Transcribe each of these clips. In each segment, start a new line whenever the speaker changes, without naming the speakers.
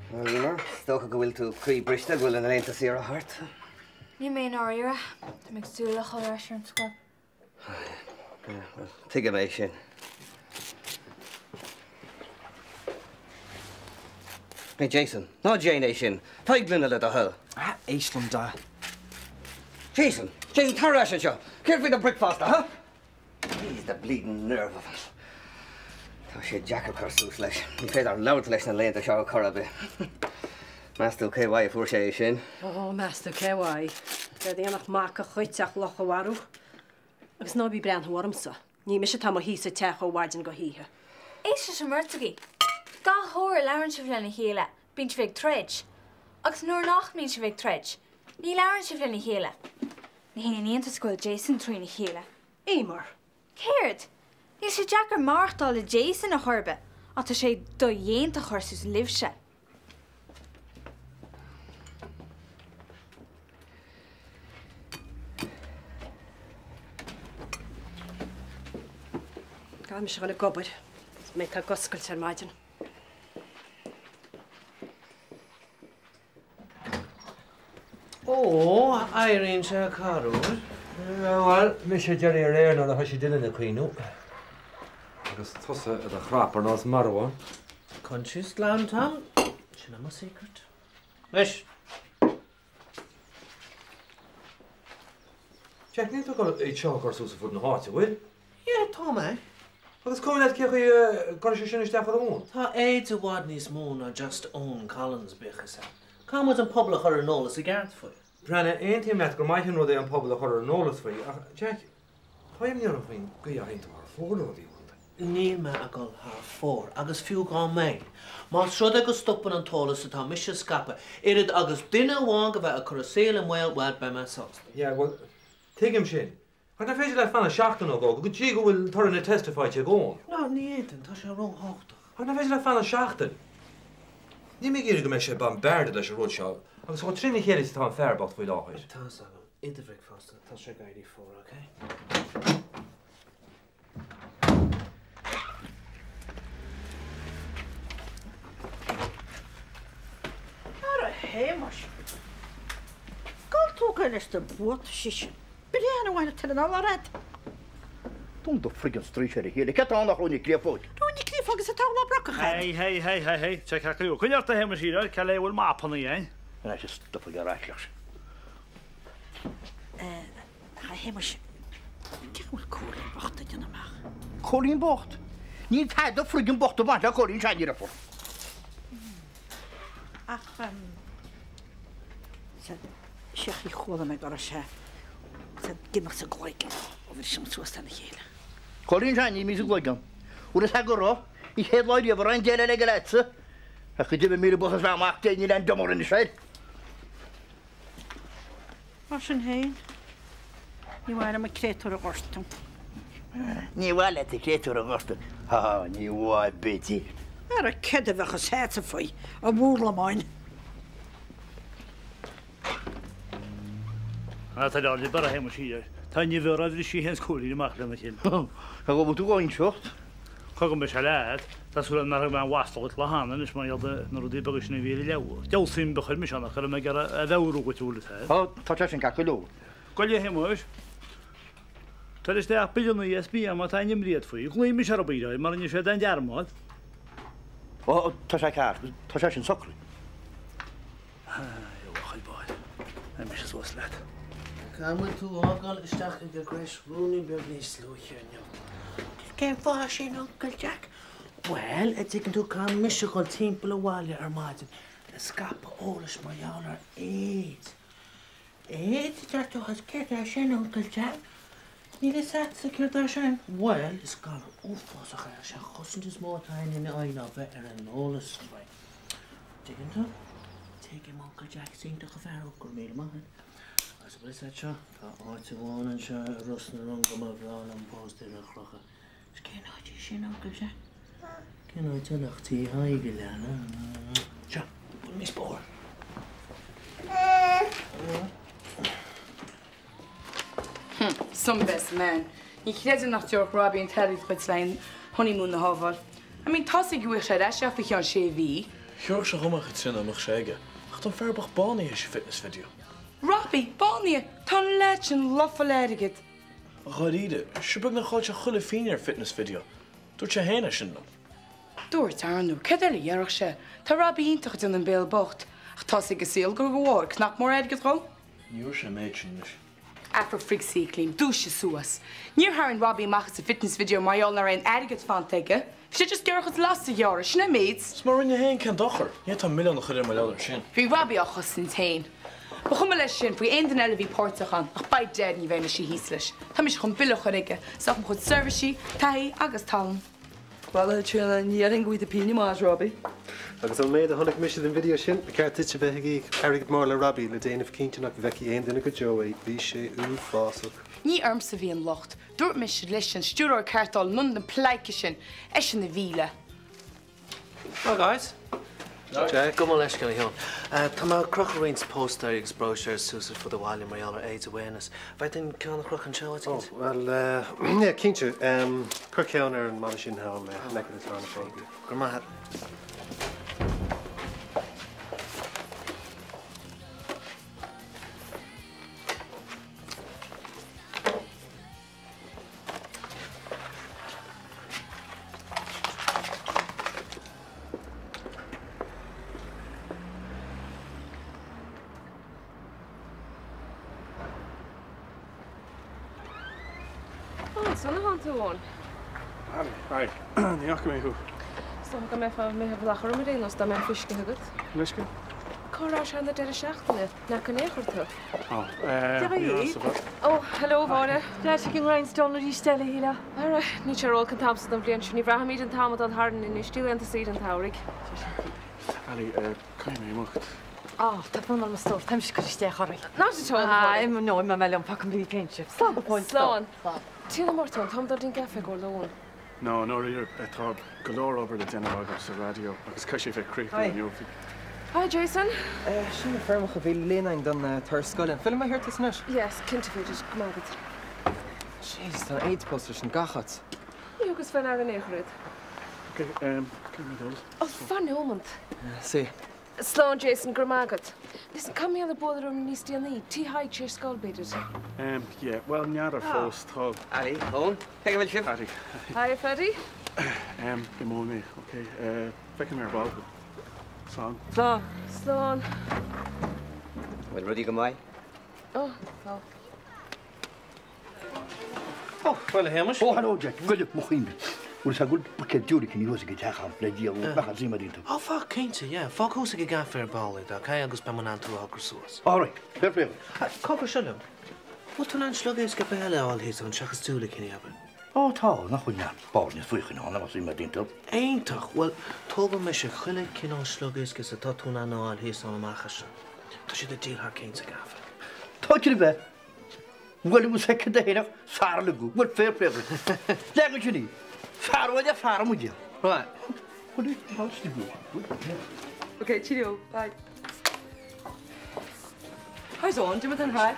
Bhuel, Eimear, is dócha go bhfuil tú croí briste go bhfuil na laethanta saoire thart.
Níl mé i ndáiríre. Tá mé ag súil le dhul ar ais ar an scoil.
Bhuel, tuigim é sin. Hey Jason, ná déan é sin! Faigh gloine le do thoil!
Ah, éist liom, Da.
Jason! Jason, tar ar ais anseo! Céard faoi do bricfeasta, huh? He's the bleeding nerve of him. Tá sé deacair cur suas leis. Ní féidir labhairt leis na laethanta seo ar chor ar bith. Meas tú cé uaidh a fuair sé é sin?
Ó, meas tú cé uaidh? Céard a dhéanfadh mac an chait ach luch a mharú? Agus ná bí ag breathnú ormsa. Ní mise atá i mo shuí sa teach ó mhaidin go hoíche.
Éist leis an mbeirt agaibh. Gach uair a labhrann sibh lena chéile, bíonn sibh ag troid. Agus nuair nach mbíonn sibh ag troid, ní labhrann sibh lena chéile. Ní haon iontas go bhfuil Jason trína chéile.
Eimear!
Céard? Níl sé deacair maireachtáil le Jason ar chor ar bith, ach tá sé dodhéanta cur suas libhse.
Caithfidh mise a dhul ag obair, mbeidh tú ag oscailt ar maidin.
Ó, éiríonn sé corruair.
Bhuel, mise a d'éirigh aréir nuair a thoisigh Dylan ag caoineadh.
Agus tusa i do chrap ar nós marbháin.
Coinsias glan, Tom. Sin é mo secret. Anois!
Jack, níl tú ag dul iad seo a chur suas ar fud na háite, bhfuil?
Yeah, tá mé.
Agus cá leat cé chaoi a gcuirfidh sé sin isteach ar Eoin?
Tá AIDS i bhfad níos mó ná just Eoin Collins, bíodh fhios a'd. Caithfidh muid an pobal a chur ar an eolas i gceart faoi.
Breathnaigh, aontaím leat gur maith an rud é an pobal a chur ar an eolas faoi, ach Jack, tá imní orm faoin gcaoi a théann tú thar fóir le rudaí uaireanta.
Níl mé ag dul thar fóir, agus fiú dá mbeinn, más rud é go stopann an t-eolas atá mise a scaipeadh, oiread agus duine amháin go bheith ag cur a saol i mbaol, bhuel, beidh mé sásta.
Yeah, bhuel, tuigim sin. Ach nach féidir leat fanacht seachtain nó dhó go dtí go bhfuil toradh na teiste faighte ag Eoin?
No, ní fhéadfainn, tá sé róthábhachtach.
Ach nach féidir leat fanacht seachtain? Níl mé ag iarraidh go mbeidh sé bombarded leis an rud seo, agus chomh trína chéile is atá an fear bocht faoi láthair.
Tá's agam. Ith do bhricfeasta, tá sé ag éirí fuar, ok?
Ara a Shéamais, cá bhfuil tú ag goil leis na buataisí sin? Bréan amháin atá in ann a'd.
Dún do friggin straois ar a chéile. Cé tá ann ach Ró Nic Liathróid?
Ró Nic Liathróid agus atá lá brocach a'd.
Hei, hei, hei, hei, hei, tá ceaca acu. Coinnigh ort a Shéamais thiar, cé le a bhfuil mapanna againn?
Ar ais is stopfaidh ar ais leis.
A Shéamais, cén chaoi a bhfuil Cóilín bocht ag déanamh amach?
Cóilín bocht? Níl tada friggin bocht ag baint le Cóilín Seánie, a dheirfiúr.
Ach, sé chaoi chuala mé go raibh sé ag imeacht sa gcloigeann ó bhris suas lena chéile.
Cóilín Seánie imithe sa gcloigeann. Bhfuil fhios agat go raibh, an chéad lá riamh a raibh aon déileáil aige leatsa. Ach go deimhin míle buíochas le Mac Dé níl aon dioma anois air.
Mar sin féin, ní mhaith liom an créatúr a ghortú.
Ní mhaith leat an créatúr a ghortú? Há, ní mhaith b'fhéidir.
Ara céard a bheadh fhios a'dsa faoi, a mhúrlamáin?
Tá leor libh a Shéamais thiar. Tá nimh ar bhris í féin is Cóilín amach lena chéile.
Cá bhfuil tú á inseacht?
Cá go mbeidh sé leat? Tá súil agam nach raibh mé an mhasla dhuit lá cheana anois mar gheall ar na rudaí beaga sin a bhí ar an leabhar. Diabhal suim a chuir mise ann ach go raibh mé ag iarraidh a mheabhrú dhuit an bhfuil fhios
a'd. Tá, tá sé sin ceart go leor.
Gabh i leith, a Shéamais. Tabhair isteach billeanna ESB má tá aon imní ort faoi. Glaofaidh mise orthu aréir mura ndéanfaidh siad aon dearmad.
Ó, tá sé ceart. Tá sé sin socraithe.
A bhuachaill báire, beidh mise suas leat.
Caithfidh muid tú a fhágáil isteach ag an gcreis ruainnín beag níos luaithe inniu. Cén fáth sin, Uncail Jack? Bhuel, a dtuigeann tú, caithfidh mise a dhul timpeall an bhaile ar maidin ag scaipeadh eolais mar gheall ar AIDS. AIDS, a deir tú, agus céard é sin, Uncail Jack? Níl fhios a'dsa céard é sin? Bhuel, is galar uafásach é, is é an chosaint is mó atá againn ina aghaidh ná bheith ar an eolas faoi. Tuigeann tú? Tuigim, Uncail Jack, is iontach an fear thú, go raibh míle maith agat. Agus an bhfuil fhios a'd seo, tá áit amháin anseo i Ros na Rún go mba bhreá liom póstaer a chrochadh. Is cén áit í sin, Uncail Jack? Cén áit eile ach Tí Thaidhg, a leana. Seo, buailimis bóthar.
Some best man. Ní chreidim nach dtabharfadh Robbie an t-airgead dhuit le haghaidh an honeymoon a shábháil. I mean, tá's aige go bhfaighidh sé ar ais é faoi cheann sé mhí.
Thiúrfadh sé dhom é a Chaitríona dá mbeadh sé aige, ach tá an fear bocht bánaithe théis an fitness video.
Robbie, bánaithe! Tá an leaid sin lofa le airgead.
Dháiríre, sure beagnach chaill sé chuile phingin ar fitness video. Dúirt sé féin é sin liom.
Dúirt, ar ndóigh, céard eile a dhéarfadh sé? Tá Robbie iontach ag déanamh an béal bocht, ach tá 'fhios ag an saol gur thug a mháthair cnoc mór airgid dhó.
Ní dúirt sé an méid sin anois.
Ah for frig's sake, Liam, dúisigh suas. Níor tharraing Robbie amach as an fitness video mar gheall nach raibh aon airgead fanta aige. Bhí sé just ag iarraidh a chuid lastas a ghearradh, sin é an méid.
Is má rinne féin, cén dochar? Ní fhéadfá milleán a chur air mar gheall air sin.
Bhí Robbie á chosaint féin. Ba chuma leis sin faoi aon duine eile a bhí páirteach ann, ach by dad ní bheidh mise thíos leis. Tá mise chun bille a chur aige, as ucht mo chuid seirbhísí, taithí agus tallann.
Bhuel, a Chaitríona, ní dhéarfainn go bhfaighidh tú pingin amach as Robbie.
Agus ón méid a chonaic mise den video sin, ba cheart duit a bheith ag íoc airgead mór le Robbie le déanamh cinnte nach bhfeicfidh aon duine go deo é. Bhí sé uafásach.
Ní ormsa a bhí an locht. Dúirt mise leis an stiúrthóir ceart dul anonn den pleidhce sin. Eisean a bhí le.
Hi guys. Jack. Gabh mo leithscéal a Sheáin. Tá mé ag crochadh roinnt póstaerí agus bróisiúir suas ar fud an bhaile mar gheall ar AIDS Awareness. Bhféadfainn ceann a chrochadh anseo, áit
éicint? Oh, bhuel, yeah, cinnte. Cuir ceann ar an mballa sin thall in aice le Trá na Fógaí.
Go raibh maith agat.
Ó, ansan atánn tú, Eoin.
Hi, ní fhaca mé thú.
Is dócha go mbeifeá imithe i bhfolach orm ar aon nós dá mbeadh feiscithe agat.
Leithscéal?
Cá raibh sé an deireadh seachtaine? Nach in aon chor tú?
Ó, eh, ní raibh sa bhus.
Ó, hello, a Mháire.
Leis ag an ngrindstone arís eile, a shílfeá.
Ara, níl sé rófholcadh an t-am so den bhliain seo. Ní bhraithimid an t-am ag dul tharainn anois. Dtí laethanta saoire an tsamhraidh.
Ali, eh, caithfidh mé imeacht.
Á, tá fonn orm a stór, táimse ag cur isteach oraibh.
Not at all, a Mháire.
Ah, no, imeoidh mé liom, fágfaidh mé féin sibh. Slán go fóill.
Slán. Téann Mártan, táim ag dul dtí'n gcaife i gcomhair lóin.
No, i ndáiríre, tá go leor obair le déanamh agam sa raidió agus caithfidh sé bheith críochnaithe inniu.
Hi Jason.
Sin na foirmeacha a bhí le líonadh againn don turas scoile. An féidir liom a thabhairt duit anois?
Yes, cinnte féidir. Go maith agat.
Jeez, tá an AIDS poster sin gach áit.
Ní thugas fé ndeara in aon chor iad.
Ok, caithfidh mé dul.
Oh, fan nóimeant.
See.
Slán Jason, go raibh maith agat. Listen, caithfidh mé a bualadh orm níos déanaí. Tí Thaidhg tar éis scoil, b'fhéidir.
Em, yeah, bhuel, n'fheadar fós, tá.
Ali, Eoin, cé go bhfuil sibh?
Paddy.
Hiya, Phaddy.
Em, imeoidh mé, ok? Eh, feicfidh mé ar ball. Slán.
Slán.
Slán.
Bhfuil rudaí go maith?
Oh, tá.
Ó, bhuel a Shéamais.
Ó, hello Jack, goile mo chuimhne. Bhfuil fhios agat buicéad diúilicíní thuas ag an teach a'm le díol nach raibh suim a'd iontu.
Ó, fág cinnte, yeah. Fág thuas ag an gcaife ar ball iad, ok, agus beidh mé in ann tú a shocrú suas.
All right, fair play dhuit.
Cogar seo liom. Bhfuil tú in ann sliogéisc ar bith eile a fháil thíos ann seachas diúilicíní, abair?
Ó, tá, nach bhfuil neart bairnigh faochain ann, nach raibh suim a'd iontu.
Iontach! Bhuel, tógfaidh mise chuile cineál sliogéisc is atá tú in ann a fháil thíos ann amach as seo. Tá siad ag díol thar cinn sa gcaife.
Tá tú a bheith. Bhuel, bhfuil fhios agat féin ach fear le go bhfuil fair play agat. Leagann sin í. Fear uaidh fear muide.
Right.
Ok, cheerio, bye. How's Eoin? Cad é mar atá an chraic?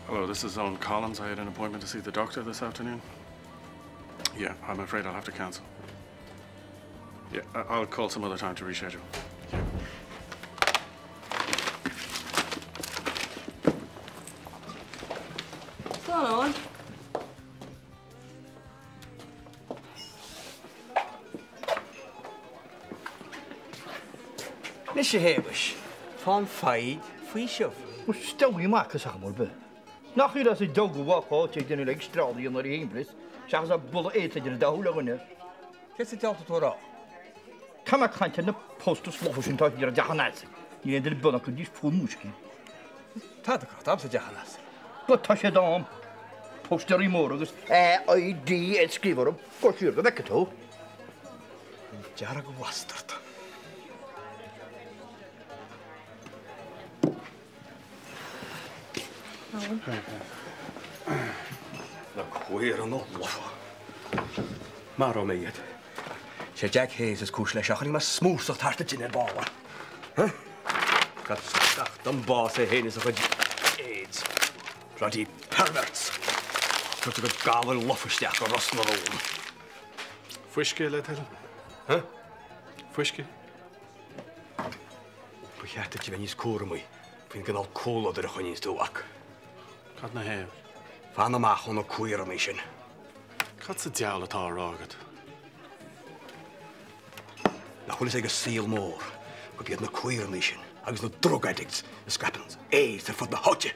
Hello, this is Owen Collins. I had an appointment to see the doctor this afternoon. Yeah, I'm afraid I'll have to cancel. Yeah, I'll call some other time to reschedule. Yeah.
Slán, Eoin.
Anois a Shéamais, fán foighid, faoiseamh.
Steallfaidh amach as am ar bith. Nach iad as a dtug a bhfágfá ag déanamh le strall a dhéanamh ar a thimpeall seachas a bualadh éad idir an dá shúil a dhuine.
Céard sa diabhal atá tú a rá?
Tá mé ag caint ar na posters lofa sin atá ag iarraidh dteach an Asail. Níl aon duine beag acu níos fuaimúiscí.
Tá do cad am sa dteach an Asail.
Go tá sé d'am. Póstaerí móra agus AIDS scríofa orthu. Go siar go bhfeice tú.
An dearg-bhastard. Na caoirigh lofa. Maróidh mé iad. Sé Jack Hayes is cúis leis seo, chonaic mé smúsach thart ag dinnéar bála. Gach don bás é féin is a chuid AIDS. Bloody perverts! Tabhairt a gcuid galair lofa isteach go Ros na Rún.
Fuisce le do thoil?
Huh?
Fuisce?
Ba cheart duit a bheith níos cúramaí faoin gcineál comhluadair a choinníonns tú, a mhac.
Cad 'na thaobh?
Fan amach ó na caoirigh sin.
Cad sa diabhal atá á rá agat?
Nach bhfuil fhios ag an saol mór gurb iad na caoirigh sin agus na drug addicts a scaipeanns AIDS ar fud na háite?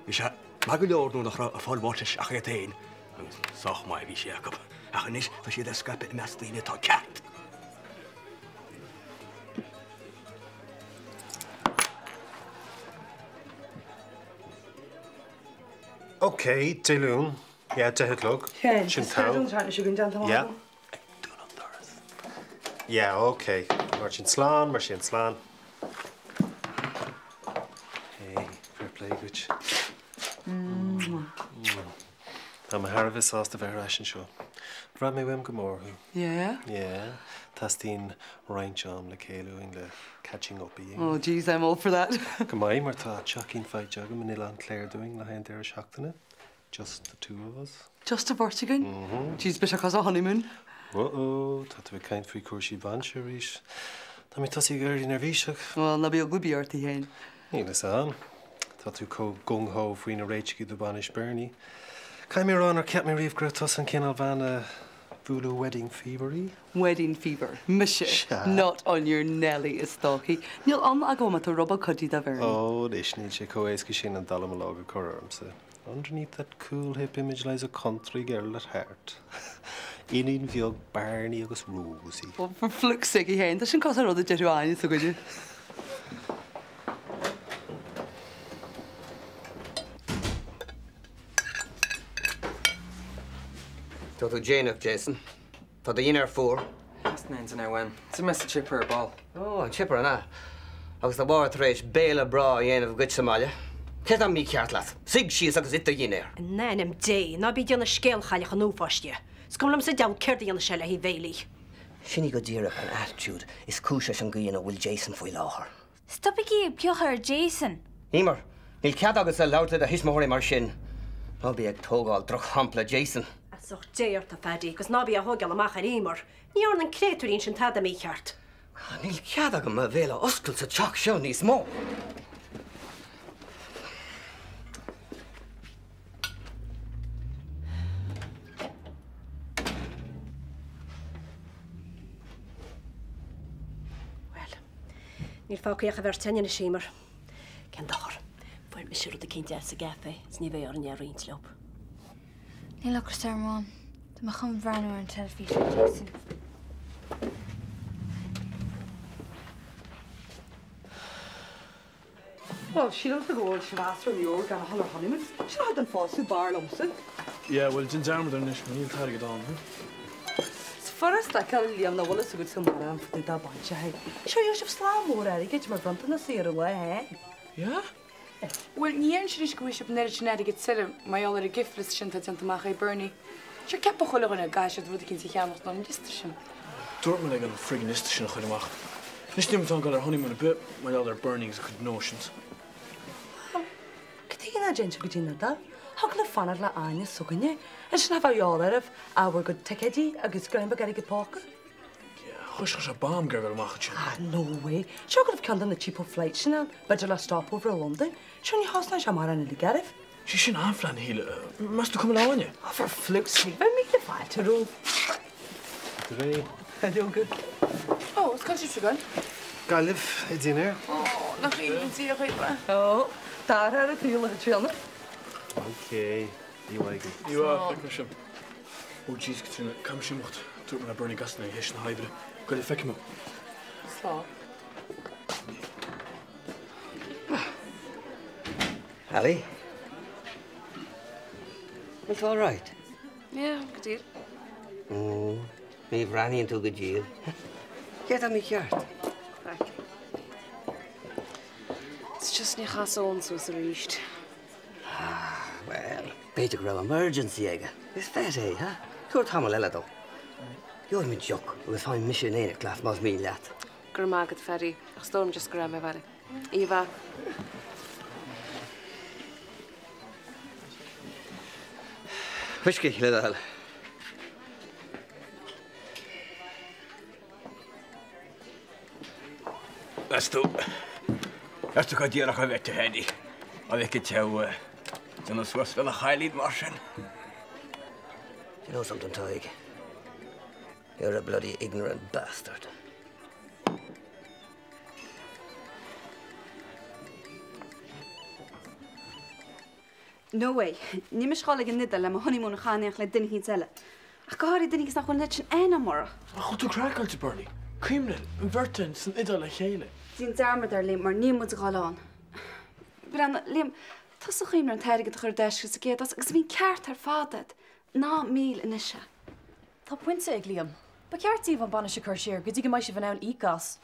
Bhí sé maith go leor nuair nach raibh ag fáil bháis ach iad féin, agus sách maith a bhí sé acu, ach anois tá siad á scaipeadh i measc daoine atá ceart.
Ok, Dé Luain, yeah, 10 a chlog. Sin togha. Yeah. Yeah, ok. Mar sin slán, mar sin slán. Hey, fair play duit. Tá mé thar a bheith sásta bheith ar ais anseo. Bhraith mé uaim go mór thú.
Yeah?
Yeah. Teastaíonn roinnt am le chéile uainn le catching up a dhéanamh.
Oh jeez, I'm all for that.
Go maith, mar tá teachín faighte agam in Oileán Chléire dúinn le haghaidh an deireadh seachtaine. Just the two of us.
Just an bheirt againn?
Mhm.
Jeez, beidh sé cosúil le honeymoon.
Uh-oh, tá tú ag caint faoi chúrsaí bainise arís. Tá mé tosaithe ag éirí neirbhíseach.
Bhuel, ná bíodh eagla ar bith ort a Sheáin.
Níl fhios a'm. Tá tú chomh gung-ho faoi na réitigh do bhainis Bernie. Caithfidh mé a rá nár cheap mé riamh go raibh tusa an cineál bhean a bhuailfeadh wedding fever í.
Wedding fever. Mise.
Sea.
Not on your Nelly is dóichí. Níl ann ach go bhfuil mé ag rud beag cuidí do Bhernie.
Ó, anois, níl sé chomh éasca sin an dallamullóg a chur ormsa. Underneath that cool hip image lies a country girl at heart. Iníon bheag Barney agus Rosie.
Oh, for fluke's sake a Sheáin, tá sin cosúil le rud a déarfadh Áine s'againne.
Tá tú déanach, Jason. Tá do dhinnéar fuar.
Theastaigh aon duine uaim. D'ith mé sa chipper ar ball.
Ó, an chipper, an ea? Agus do mháthair tar éis béile breá a dhéanamh dhuit sa mbaile. Céard atá mícheart leat? Suigh síos agus ith do dhinnéar.
In ainm Dé, ná bí ag déanamh scéal chailleach an uafáis di. Is cuma liom sa diabhal céard a dhéanfaidh sé le haghaidh béilí.
Sin í go díreach an attitude is cúis leis an gcaoi ina bhfuil Jason faoi láthair.
Stopaigí ag piocadh ar Jason!
Emer, níl cead agatsa labhairt le do thuismitheoirí mar sin. Ná bí ag tógáil drochshampla Jason.
As ucht Dé ort, a Phaddy, agus ná bí á thógáil amach ar Emer. Ní dhearna an créatúirín sin tada mícheart.
Níl cead agam mo bhéal a oscailt sa teach seo níos mó.
Bhuel, níl fágtha ach an bheirt againn anois, Emer. Cén dochar? Fuair mise rud eicínt deas sa gcaife is ní bheidh orainn é a roinnt leo.
Níl ocras orm, Mom. Tá mé chun breathnú ar an teilifís le Jason.
Bhuel, sílimse go bhfuil sibh easra leor gan a dhul ar honeymoon. Sin a chuid den phósadh, b'fhearr liomsa.
Yeah, bhuel, déan dearmad air anois, mar níl t-airgead ann, huh?
Is furasta a fheiceáil Liam nach bhfuil fhios agat sa mórán fá dtaobh dá bainseachaí. Sure, gheobhaidh sibh slám mór airgid mar bhronntanas ar an lá féin.
Yeah?
Bhuel, ní deirimse anois go bhfaighidh sibh an oiread sin airgid soir mar gheall ar an gift list sin atá déanta amach ag Bernie. Sure, ceapann chuile dhuine go gcaithfidh siad rud eicínt a cheannacht ón liosta sin.
Dúirt mé léi gan an friggin liosta sin a chur amach. Anois níl muid in ann dul ar honeymoon ar bith mar gheall ar Bernie agus a chuid notions.
Bhuel, cad chuige nach dtéann sibh go dtí an Iodáil? Thig libh fanacht le Áine s'againne. Ansin cha bheadh de dhíobháil oraibh ach bhur gcuid ticéidí agus greim beag airgid póca.
Choiscfeadh sé bomb ag gabháil amach ansin.
Ah, no way. Sure go raibh ceann de na cheapo flights sin ann, b'fhéidir le stopover i Londain. Sure ní chosnóidh sé mórán uilig oraibh.
Sé sin an-phlean, a Shíle. Meas tú cuma le Áine?
Oh, for fluke's sake, bheadh míle fáilte romhaibh.
Réidh.
Hello, good.
Oh, is cá bhfuil sibhse ag goil?
Gaillimh, ag dinnéar.
Oh, nach aoibhinn Dia dhaoibh é.
Oh, dar ar an tsaol a Chaitríona.
Ok, ní bhfaighim.
Ní bhfaighim, feicfidh mé sibh. Oh jeez, Caitríona, caithfidh mise imeacht. Dúirt mé le Bernie go gcasfainn air théis na hoibre. Go dtí feicfidh mé.
Slán.
Ali? Bhfuil tú all right?
Yeah, go diail.
Mm, ní bhreathnaíonn tú go diail. Céard atá mícheart?
It's just níor chas Eoin suas arís.
B'fhéidir go raibh emergency aige. Is vet é, ha? Tabhair tamall eile dó. Gheobhaidh muid deoch agus fanfaidh mise in éineacht leat más mian leat.
Go raibh maith agat, Phaddy, ach is dóigh liom just go rachaidh mé abhaile. Oíche mhaith.
Uisce, le do thoil.
Meas tú, meas tú cá díreach a bheidh tú, Eddie, a bheith ag teamhair, déanamh suas lena chailín mar sin?
Do you know something, Tadhg? You're a bloody ignorant bastard.
No way. Níl mise ag dul ag an Iodáil le mo honeymoon a chaitheamh in éineacht le duine eicínt eile. Ach go háirithe duine eicínt nach bhfuil an oiread sin aithne agam orthu.
Nach bhfuil tú craiceáilte, Bernie? Cuimhnigh, an bheirt againn san Iodáil le chéile.
Déan dearmad air, Liam, mar níl muid ag dul ann. Breathnaigh, Liam, tusa a chuimhnigh ar an t-airgead a chur i dtaisce sa gcéad áit agus bhí an ceart ar fad agat. Ná mill anois é.
Tá pointe ag Liam. Ba cheart daoibh an bainis a chur siar go dtí go mbeidh sibh in ann íoc as.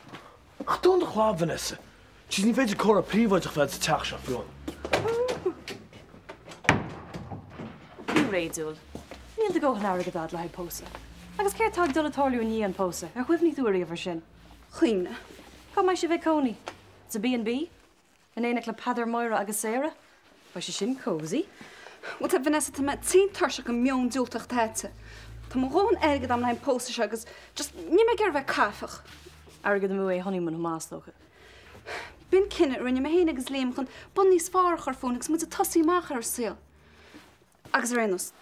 Ach dún do chlab, Vanessa. Jeez, ní féidir comhrá príobháideach a bheith sa teach seo, fiú.
Bí réadúil. Níl do dhóthain airgid agat le haghaidh pósadh. Agus céard tá ag dul a tarlú i ndiaidh an pósadh? Ar chuimhnigh tú ariamh ar sin?
Chuimhnigh.
Cá mbeidh sibh ag cónaí? Sa B&B? In éineacht le Peadar, Máire agus Sarah? Beidh sé sin cosy.
Bhuel, tá, Vanessa, tá mé tinn tuirseach den meon diúltach atá agatsa. Tá mo dhóthain airgid agam le haghaidh an pósadh seo agus just níl mé ag iarraidh bheith caifeach.
Airgead amú é honeymoon chomh maith, is dócha.
B'in cinneadh a rinne mé féin agus Liam chun bun níos fearr a chur fúinn agus muid ag tosaí amach ar an saol. Agus ar aon nós,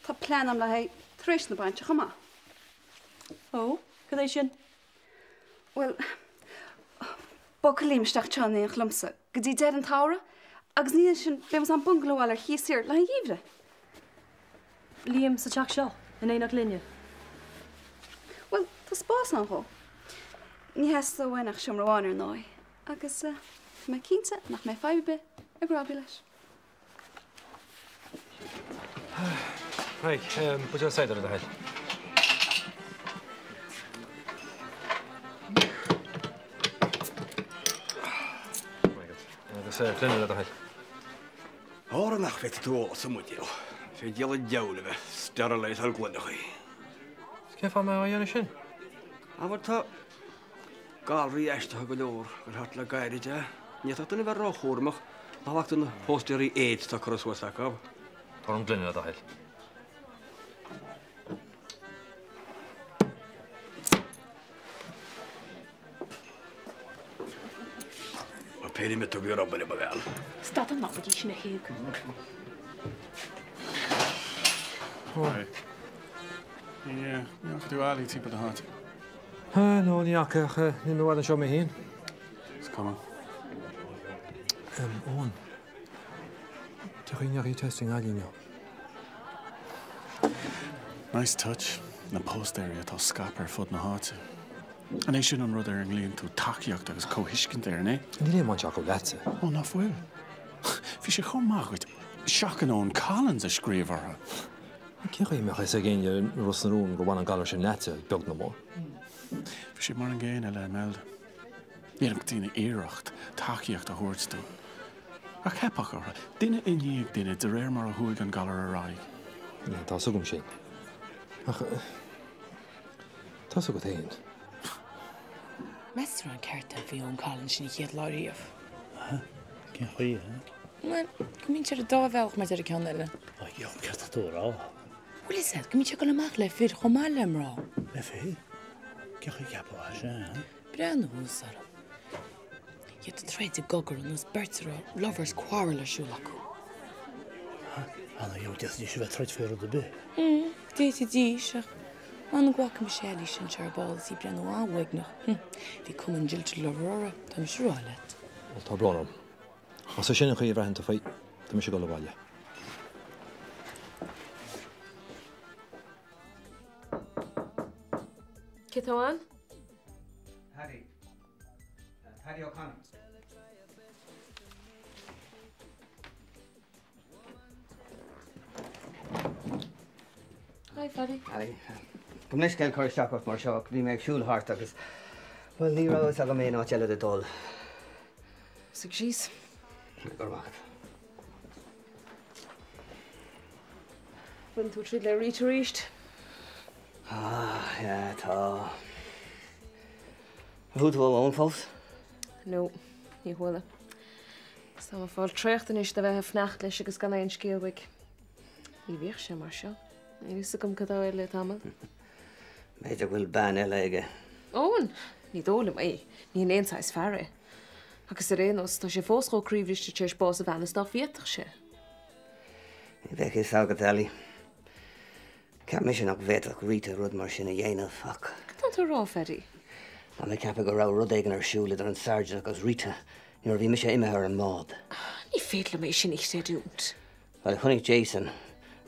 tá plean agam le haghaidh tar éis na bainse chomh maith.
Ó, cad é sin?
Bhuel, bogfaidh Liam isteach anseo in éineacht liomsa go dtí deireadh an tsamhraidh agus ina dhiaidh sin beidh muid in ann bungaló a fháil ar chíos thiar le haghaidh an gheimhridh.
Liam sa teach seo, in éineacht linne.
Bhuel, tá spás ann dhó. Ní theastóidh uainn ach seomra amháin ar ndóigh agus tá mé cinnte nach mbeidh fadhb ar bith ag Robbie leis.
Right, buidéal cider le do thoil. Agus gloine le do thoil.
Óra nach bhféadfaidh tú ól as an mbuidéal. Sé díol an diabhail a bheith sterilize-áil gloineachaí.
Cén fáth a mbeifeá á dhéanamh sin?
Abair tá Galraí aisteacha go leor ag dul thart le gairid, eh? Ní fhéadfadh duine a bheith róchúramach, nach bhfaca tú na póstaerí AIDS atá curtha suas acu?
Tabhair an gloine le do thoil.
Tá péire miotógaí ar obair i mo bhéal.
Stad an mapaidí sin a Thaidhg.
Hi. Ní fhaca tú Ali timpeall na háite?
No, ní fhaca, ach níl mé i bhfad anseo mé féin.
Is cuma.
Eoin, cén chaoi a ndeachaigh testing Ali inniu?
Nice touch, na póstaerí atá scaipthe ar fud na háite. An é sin an rud ar a nglaonn tú tacaíocht agus comhthuiscint air, an é?
Níl aon bhaint acu leatsa.
Ó, nach bhfuil? Bhí sé chomh maith agat Seachain Eoin Collins a scríobh orthu.
Cén chaoi a mbeadh a fhios ag éinne i Ros na Rún gur bhain an galar sin leatsa, beag nó mór?
Bhí sé mar an gcéanna le Imelda. Dhéanfadh daoine iarracht tacaíocht a thabhairt dúinn. Ach theipeadh orthu, duine i ndiaidh duine, de réir mar a chuaigh an galar ar aghaidh.
Tá a fhios agam sin. Ach tá a fhios agat féin.
Meas tú an ceart a bhí Eoin Collins sin an chéad lá riamh?
Cén chaoi, eh?
Bhuel, go mbíonn sé ar an dá bhealach mar deir an ceann eile.
Á, gheobhaidh céard tá tú a rá.
Bhfuil fhios agat go mbíonn sé ag dul amach le fir chomh maith le mná.
Le fir? Cén chaoi a gceapfá é sin, eh?
Breathnaigh thuas orthu. Iad ag troid i gcogar ar nós beirt a raibh lovers quarrel ar siúl acu.
Ha, ana gheobhaidh d'fhéadfaidís a bheith ag troid faoi rud ar bith.
Mm, d'fhéadfaidís, ach m'anam go bhfaca mise Eilís anseo ar ball is í ag breathnú an-uaigneach. Hm, bhí cuma an jilted lover uirthi, tá mise a rá leat.
Bhuel, tá brón orm. Más é sin an chaoi a bhraitheann tú faoi, tá mise ag dul abhaile.
Cé tá ann?
Paddy. Paddy O'Connor.
Hi, Paddy.
Hi. Gabh mo leithscéal cur isteach ort mar seo ach bhí mé ag siúl thart agus, bhuel, ní raibh fhios agam aon áit eile le dul.
Suigh síos.
Go raibh maith agat.
bhfuil tú ag troid le Rita arís?
Ah, yeah, tá. Ar chuala tú ó Eoin fós?
No, ní chuala. Is táim ag fáil traochta anois de bheith ag fanacht leis agus gan aon scéal uaidh. Ní bhíodh sé mar seo. Níl fhios agam cad atá air le tamall.
B'fhéidir go bhfuil bean eile aige.
Eoin? Ní dóigh liom é. Ní hin aon saghas fear é. Agus ar aon nós, tá sé fós chomh croíbhriste tar éis bás a bhean is dá bhféadfadh sé.
Ní bheadh fhios agat, Ali. Cheap mise nach bhféadfadh Rita rud mar sin a dhéanamh, ach.
Cad tá tú a rá, Phaddy?
Tá mé ag ceapadh go raibh rud éigin ar siúl idir an Sergeant agus Rita nuair a bhí mise imithe ar an mbád.
Ní féidir liom é sin a chreidiúint.
Bhuel, chonaic Jason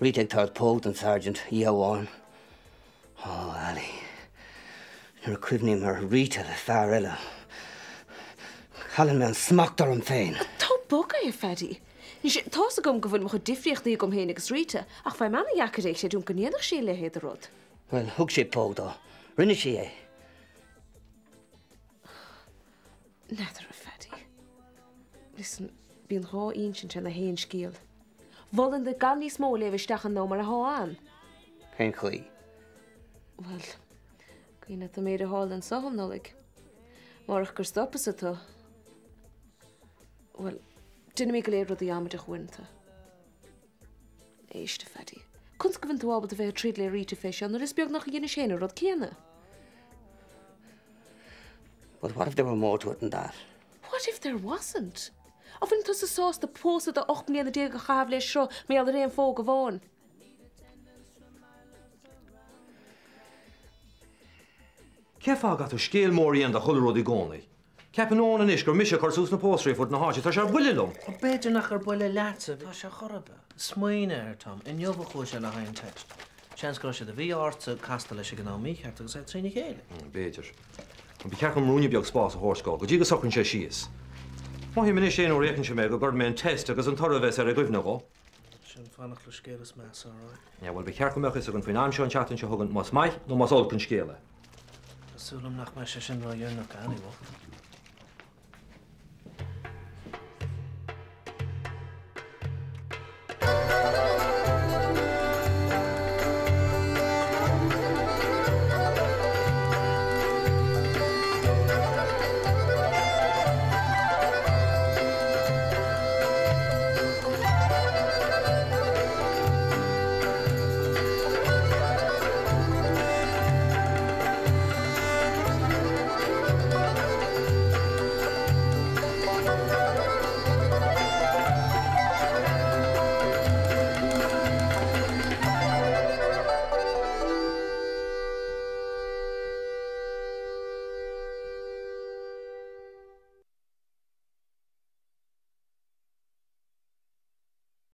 Rita ag tabhairt póg don Sergeant oíche amháin. Ó, Ali, nuair a chuimhním ar Rita le fear eile, cailleann mé an smacht orm féin.
Tá bog é, a Phaddy. Anois, tá's agam go bhfuil mo chuid difríochtaí agam féin agus Rita, ach faighim ana-dheacair é a chreidiúint go ndéanfadh sí a leithéid de rud.
Bhuel, thug sé póg dó. Rinne sí é.
N'fheadar, a Phaddy. Listen, bíonn dhá insint ar na haon scéal. Mholfainn duit gan níos mó a léamh isteach ann ná mar athá ann.
Cén chaoi?
Bhuel, cuimhin leat an méid a tharla anso um Nollaig. Murach gur stopas-sa tú. Bhuel, déanaimid go léir rudaí amaideach uaireanta. Éist, a Phaddy. Conas go bhfuil tú ábalta bheith ag troid le Rita fé seo nuair is beag nach dheinis féin an rud céanna?
But what if there were more to it than that?
What if there wasn't? An bhfuil tusa sásta pósadh de 18 mbliana a chaitheamh le sruth mar gheall ar aon phóg amháin?
Cén fáth a gcaithfidh tú scéal mór a dhéanamh de chuile rud i gcónaí? Ceapann Eoin anois gur mise a chuir suas na póstaerí ar fud na háite. Tá sé ar buile liom!
B'fhéidir nach ar buile leatsa atá sé chor ar bith. Smaoinigh air, Tom. Inniu a chuaigh sé le haghaidh an test. Seans go raibh sé de mhí-ádh ortsa castáil leis ag an am mícheart agus é trína chéile.
B'fhéidir. Ach ba cheart dom ruainne beag spáis a thabhairt dó, go dtí go socraíonn sé síos. Mothaím anois aon uair a fheiceann sé mé go gcuirfidh mé an test agus an toradh a bheas air i gcuimhne dhó.
Sin fanacht le scéal is measa, alright.
Yeah, bhuel, ba cheart go mbeadh fhios againn faoin am seo an tseachtain seo chugainn más maith nó más olc an scéal é.
Tá súil agam nach mbeidh sé sin ródheireanach anyway.